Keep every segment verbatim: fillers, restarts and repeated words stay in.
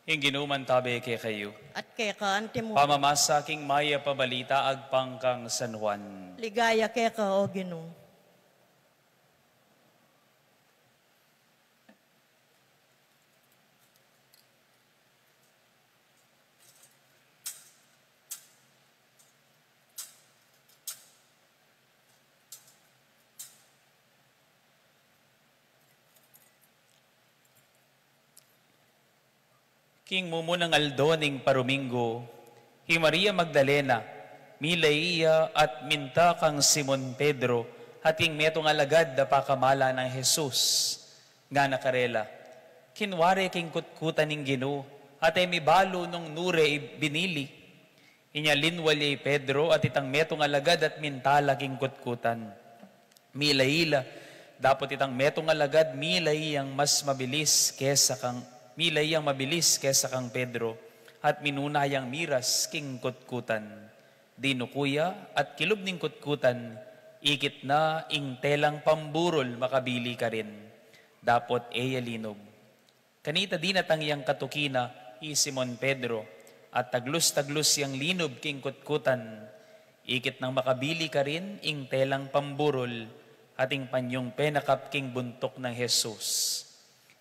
Ing Ginu mantabe kekayu. At keka antimu. Pamamasa king Mayap a Balita agpang kang San Juan. Ligaya keka, O Ginu. King mumunang aldo ning paruminggu, hi Maria Magdalena, milay ya at minta kang Simon Pedro, at king metung alagad a pakamala nang Jesus. Ngana karela, kinware king kutkutan ning Ginu, at e mi balu nung nure i binili. Inya linwal ya i Pedro at itang metung alagad at minta la king kutkutan. Milay la, dapot itang metung alagad milay yang mas mabilis kesa kang, milay yang mabilis kesa kang Pedro, at minuna yang miras king kutkutan. Dinuku ya at kilub ning kutkutan, ikit na ing telang pamburul makabili karin. Dapot e ya linub. Kanita dinatang yang katuki na i Simon Pedro, at taglus-taglus yang linub king kutkutan, ikit nang makabili karin ing telang pamburul, at ing panyung penakap king buntuk nang Jesus.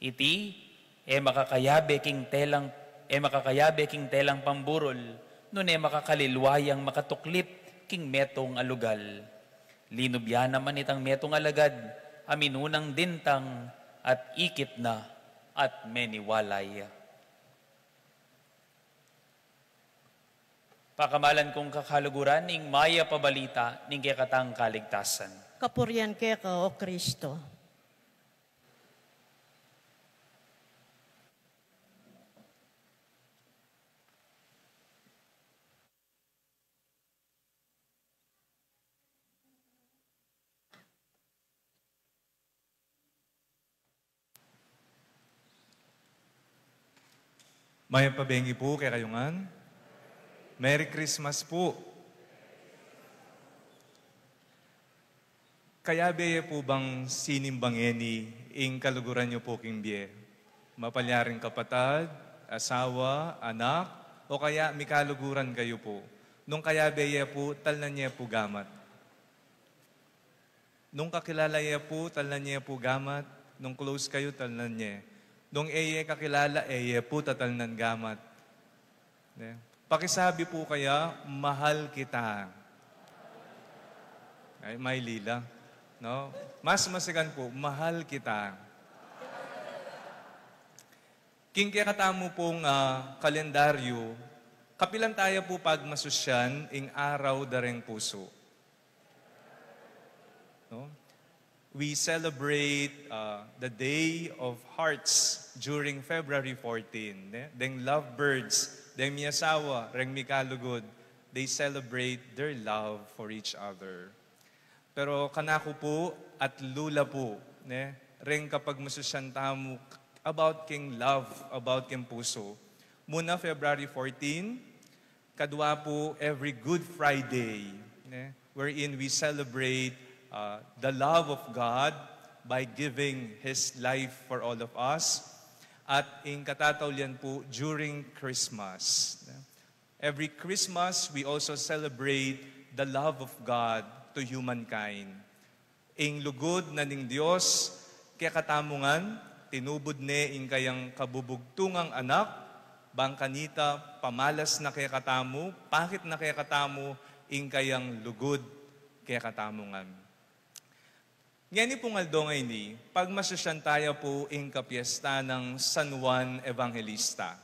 Iti, e makakayabe king telang, e makakayabe king telang pamburul, nune makakalilwa yang makatuklip king metung a lugal. Linub ya naman itang metung alagad, a minunang dintang at ikit na at meniwalay. Pakamalan kung kakaluguran ning Mayap a Balita ning kekatang kaligtasan. Kapurian keka, O Kristo. Mayap a bengi pu kekayu ngan. Merry Christmas pu. Kayabe ye pu bang sinimba ngeni ing kaluguran yu pu king bie? Mapalyaring kapatad, asawa, anak, o kaya mikaluguran kayu pu? Nung kayabe ye pu, talnan ye pu gamat. Nung kakilala ye pu, talnan ye pu gamat. Nung close kayu, talnan ye. Nung e ye kakilala, e ye pu tatalnan gamat. Ne? Pakisabi pu kaya, "Mahal kita." Ay, mailila. No? Mas masikan pu, "Mahal kita." King kekatamu pung, ah, kalendaryu, kapilan taya pu pagmasusyan ing Araw da reng Pusu? No? We celebrate, uh, the Day of Hearts during February fourteen, ne? Deng lovebirds, deng miyasawa, reng mikalugud, they celebrate their love for each other. Pero kanaku pu at lula pu, ne? Reng kapagmasusyan tamu about king love, about king pusu. Muna February fourteen, kadwa pu every Good Friday, ne, wherein we celebrate, uh, the love of God by giving His life for all of us. At ing katataulian pu during Christmas, ne. Every Christmas, we also celebrate the love of God to humankind. Ing lugud na ning Dios kekatamu ngan, tinubud ne ing kayang kabubugtungang Anak, bang kanita pamalas na kekatamu, pakit na kekatamu ing kayang lugud kekatamu ngan. Ngeni pung aldo ngeni, pagmasusyan taya pu ing kapiesta nang San Juan Evangelista.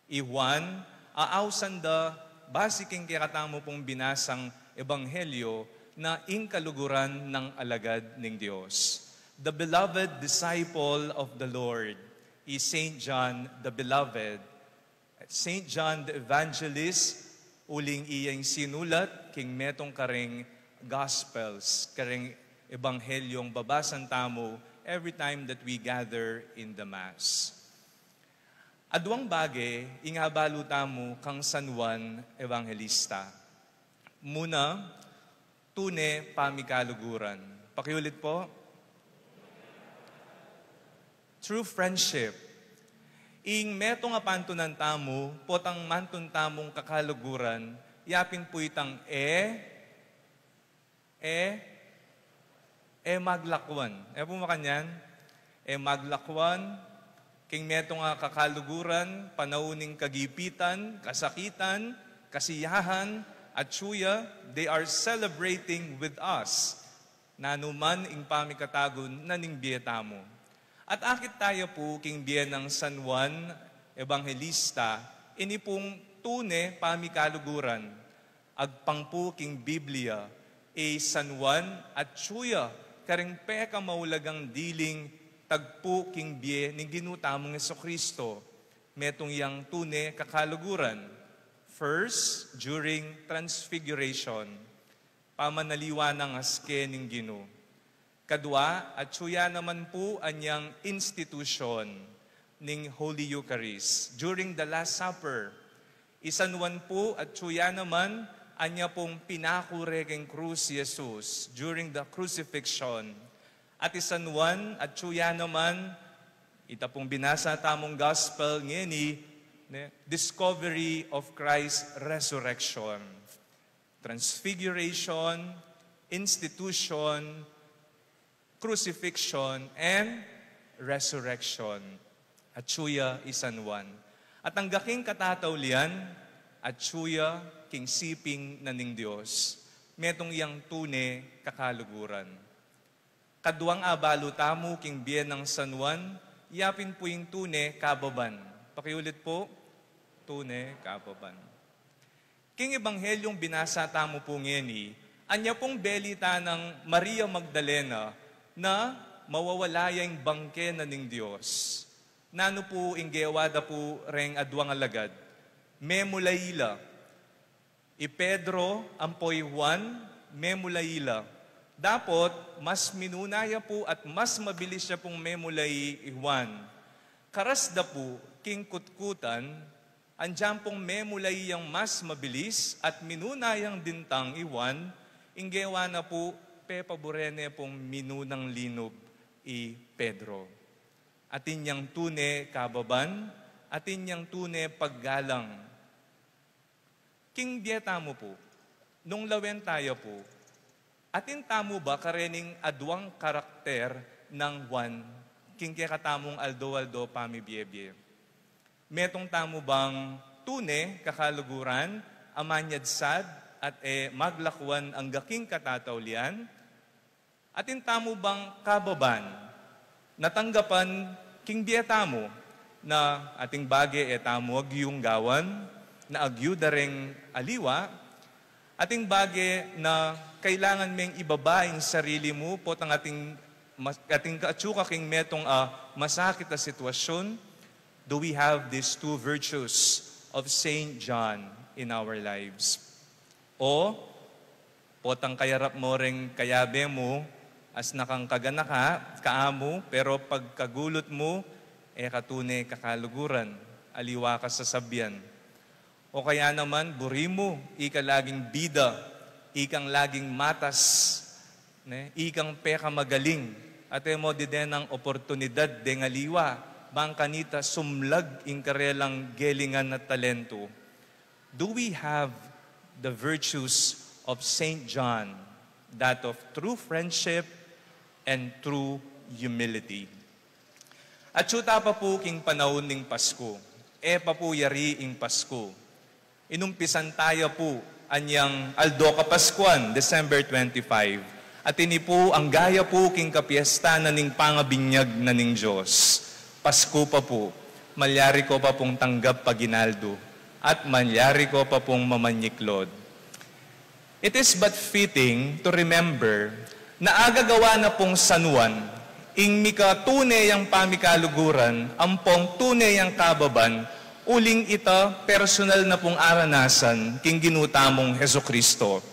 I Juan, aausan da, basi king kekatamu pung binasang ebanghelyo, na ing kaluguran nang alagad ning Dios. The beloved disciple of the Lord, i Saint John the Beloved. Saint John the Evangelist, uling iya ing sinulat king metung kareng Gospels, kareng Ebanghelyong babasan tamu every time that we gather in the Mass. Aduang bage ing abalu tamu kang San Juan Evangelista. Muna, tune pamikaluguran. Pakiulit po. True friendship. Ing metung a pantunan tamu, potang mantun tamung kakaluguran, yapin pu itang e, e, e maglakwan. E pu makanyan? E maglakwan, king metung a kakaluguran, panaun ning kagipitan, kasakitan, kasiyahan, at suya, they are celebrating with us. Nanu man ing pamikatagun na ning bie tamu. At akit taya pu king bie nang San Juan Evangelista, ini pung tune pamikaluguran. Agpang pu king Biblia, i San Juan at suya karing pekamaulagang diling tagpu king bie ning Ginu tamung Jesucristo. Metung yang tune kakaluguran. First, during Transfiguration, pamanaliwa nang aske ning Ginu. Kadwa, atsu ya naman pu anyang institution ning Holy Eucharist during the Last Supper. I San Juan pu, atsu ya naman anya pung pinaku re king krus i Jesus during the crucifixion. At i San Juan, atsu ya naman ita pung binasa tamung gospel ngeni, ne, discovery of Christ's resurrection. Transfiguration, institution, crucifixion, and resurrection. Atsu ya i San Juan. At angga king katataulian, atsu ya king siping na ning Dios. Metung yang tune kakaluguran. Kadwang abalu tamu king bie nang San Juan, yapin pu ing tune kababan. Pakiulit pu, tune kababan. King Ebanghelyung binasa tamu pu ngeni, anya pung belita nang Maria Magdalena na mawawala ya ing bangke na ning Dios. Nanu pu ing gewa da pu reng adwang alagad? Memulai la. I Pedro ampo i Juan, memulai la. Dapot, mas minuna ya pu at mas mabilis ya pung memulai i Juan. Karas da pu king kutkutan, andiyan pung memulai yang mas mabilis at minuna yang dintang i Juan, ing gewa na pu, pepabure ne pung minunang linub i Pedro. Atin yang tune kababan, atin yang tune paggalang. King bie tamu pu, nung lawen taya pu, atin tamu ba karening adwang karakter nang Juan king kekatamung aldo-aldo pamibie-bie? Metung tamu bang tune kakaluguran a manyadsad at e maglakwan angga king katataulian? Atin tamu bang kababan na tanggapan king bie tamu na ating bage e tamu agyung gawan, na agyu da reng aliwa, ating bage na kailangan meng ibaba ing sarili mu, potang ating mas-, ating ka-, atsu ka king metung a masakit a sitwasyun? Do we have these two virtues of Saint John in our lives? O, potang kayarap mo reng kayabe mu, asna kang kaganaka, kaamu, pero pagkagulut mu, e ka tune kakaluguran, aliwa ka sasabian. O kaya naman, buri mu, ika laging bida, ikang laging matas, ne? Ikang pekamagaling, at e mo dide nang oportunidad deng aliwa, bang kanita sumlag ing karelang gelingan at talentu. Do we have the virtues of Saint John, that of true friendship and true humility? Atsu ta pa pu king panaun ning Pasku. E pa pu yari ing Pasku. Inumpisan taya pu anyang aldo Kapaskuan, December twenty-five. At ini pu, angga ya pu king kapiesta na ning pangabinyag na ning Dios. Pasku pa pu, malyari ko pa pung tanggap aginaldu, at malyari ko pa pung mamanyiklod. It is but fitting to remember na agagawa na pung San Juan ing mikatune yang pamikaluguran ampong tune yang kababan, uling ita personal na pung aranasan king Ginu tamung Jesucristo.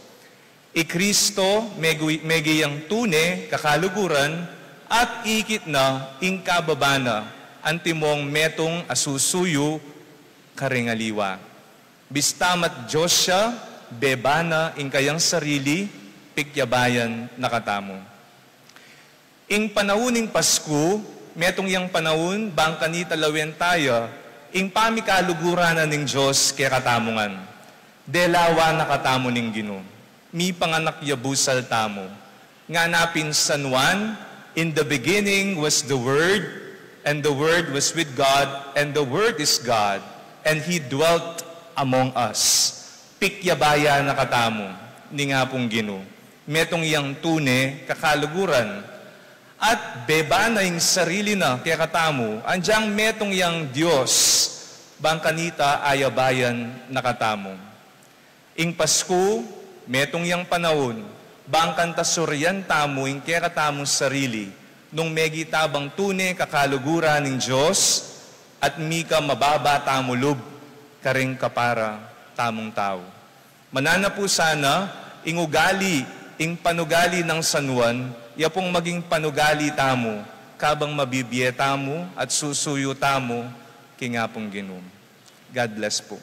I Cristo, megu-, megi yang tune kakaluguran, at ikit na ing kababan na, antimong metung a susuyu karing aliwa. Bista mat Dios ya, beba na ing kayang sarili, pikyabayan na katamu. Ing panaun ning Pasku, metung yang panaun, bang kanita lawen taya, Ing pamikaluguran na ning Dios kekatamu ngan, delawa na katamu ning Ginu, mipanganak ya busal tamu. Ngana pin San Juan, "In the beginning was the Word, and the Word was with God, and the Word is God, and He dwelt among us." Pikyabaya na katamu ning Apung Ginu. Metung yang tune kakaluguran, at beba na ing sarili na kekatamu, anyang metung yang Dios, bang kanita ayabayan na katamu. Ing Pasku, metung yang panaun, bang kanita surian tamu ing kekatamung sarili, nung mekita bang tune kakaluguran ning Dios, at mika mababa tamu lub karing kapara tamung tau. Manana pu sana, ing ugali, ing panugali nang San Juan, ya pung maging panugali tamu, kabang mabibie tamu at susuyu tamu king Apung Ginu. God bless po.